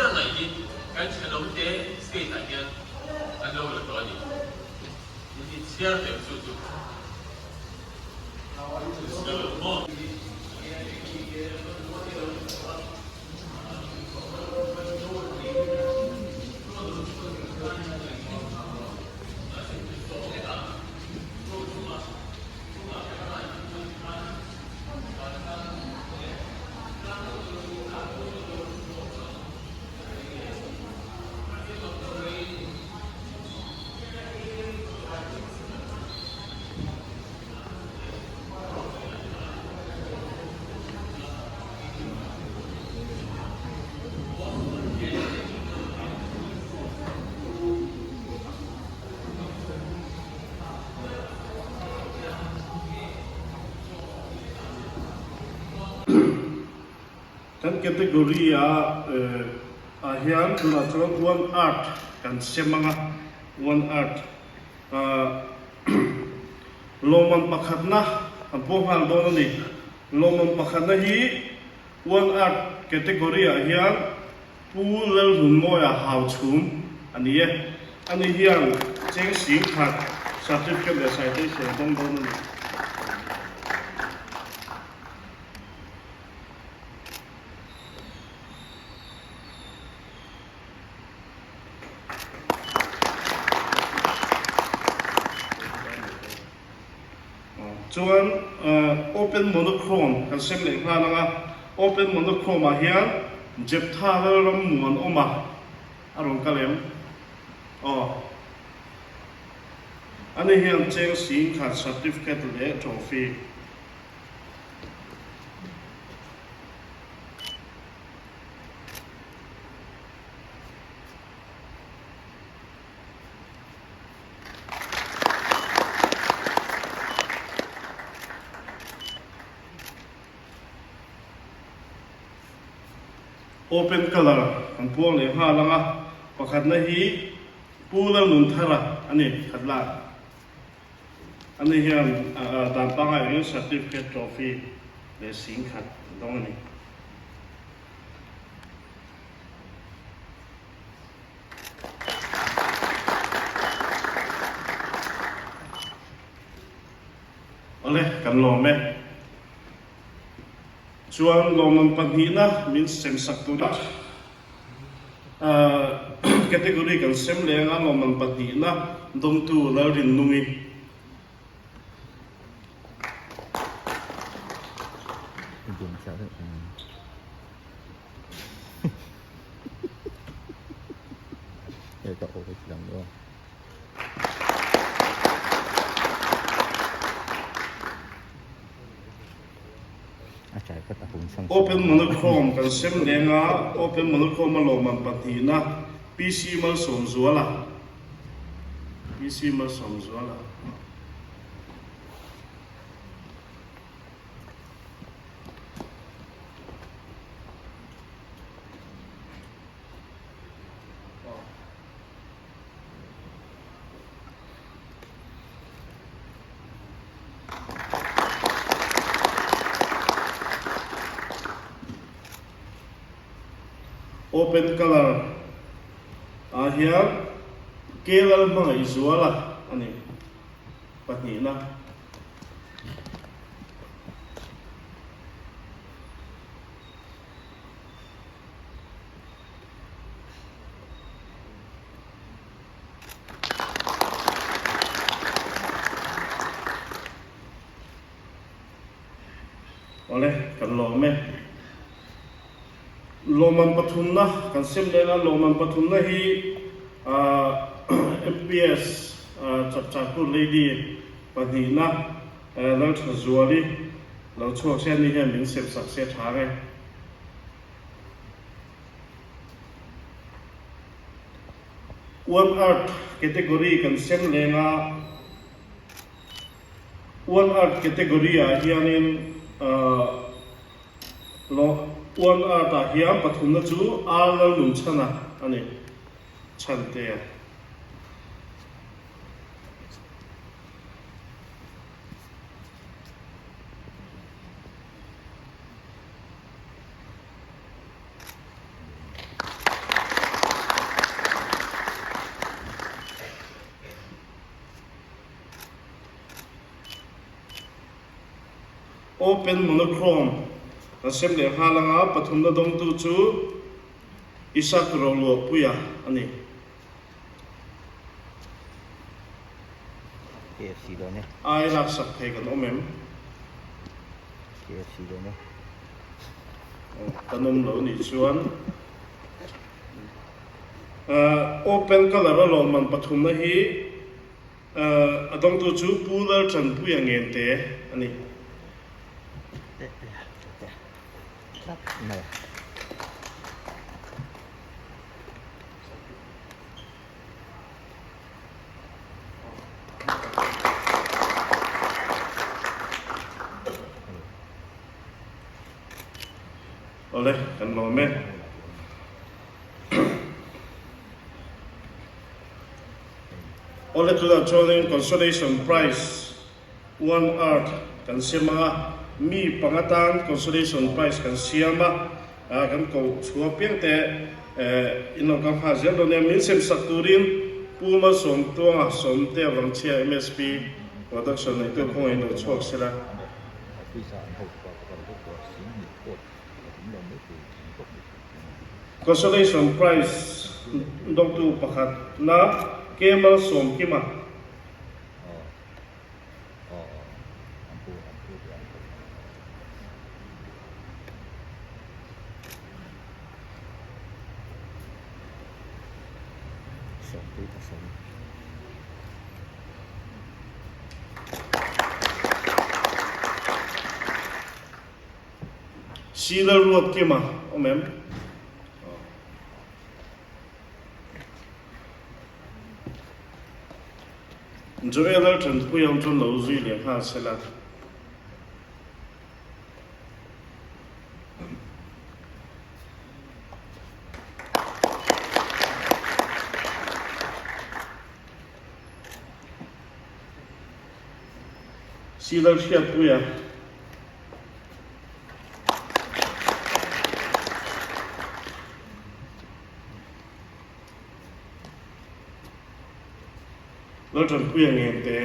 bera ngaih hi kan thenawmte state ah hian an lo la tawh a ni. In inchhiar ve chu chu. Inchhiar lo maw? Kan category ah ah hian tunah chuan one art kan sem ang a, one art ah lawmman pakhatna an pawh nghal dawn a ni. Lawmman pakhatna hi one art category ah hian Pu Lalhunmawia Hauchhum a ni e. Ani hian cheng sing khat certificate leh citation a dawng dawn a ni. Chuan open monochrome kan sem leh nghal ang a, open monochrome ah hian Jeptha Lalram Muan awm a, a rawn kal em? Aw. Ani hian cheng sing khat certificate leh trophy. Open colour kan puang leh nghal ang a, pakhatna hi Pu Lalnunthara a ni, khatla a ni hian dan pangai angin certificate trophy leh singkhat a dawng a ni. Awle, kan lawm e. Chuan lawmman pahnihna min sem sak tur a category kan sem leh anga lawmman pahnihna dawngtu Lalrinnungi. Open Monochrome kan sem leng a, Open Monochrome a lawmman pahnihna PC Malsawmzuala PC Malsawmzuala. Open colour ah hian Kelal Hmangaihzuala a ni pahnihna. Awle, kan lawm e. Lawmman pathumna kan sem leng a, lawmman pathumna hi MPS Chapchar Lady pahnihna Lalthazuali lo chhuak se ani hian min sem sak se tha nge. One Earth category kan sem leng a, One Earth category ah hianin One Earth ah hian pathumna chu Ar Lalnunchhana a ni, Chhantea. Open Monochrome kan sem leh nghal anga pathumna dawngtu chu Isak Roluahpuia a ni. KFC dawn e. Ai laksak thei kan awm em? KFC dawn e. Kan awm lo nih chuan Open colour a lawmman pathumna hi a dawngtu chu Pu Laltanpuia Ngente a ni. Awle, kan lawm e. Awle, tunah chuanin consolation prize one earth kan siam ang a, mi panga tan consolation prize kan siam a, kan ko chhuah piang te in lo kal nghal zel dawn nia, min sem sak turin Pu Malsawmtuanga Sawmtea Vangchhia MSP Production neitu khawngaih lo chhuak sela. Consolation Prize dawngtu pakhat na K Malsawmkima. Sila Ruatkima awm em? Joel a tanpui ang chuan lo zui leh nghal se la. Sila hriatpuia. Laltanpuia ngen te.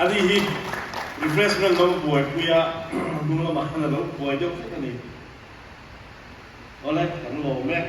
Ani hi refreshment lo buaipui a, hnung lamah khan a lo buai deuh vek a ni. Awle, kan lawm e.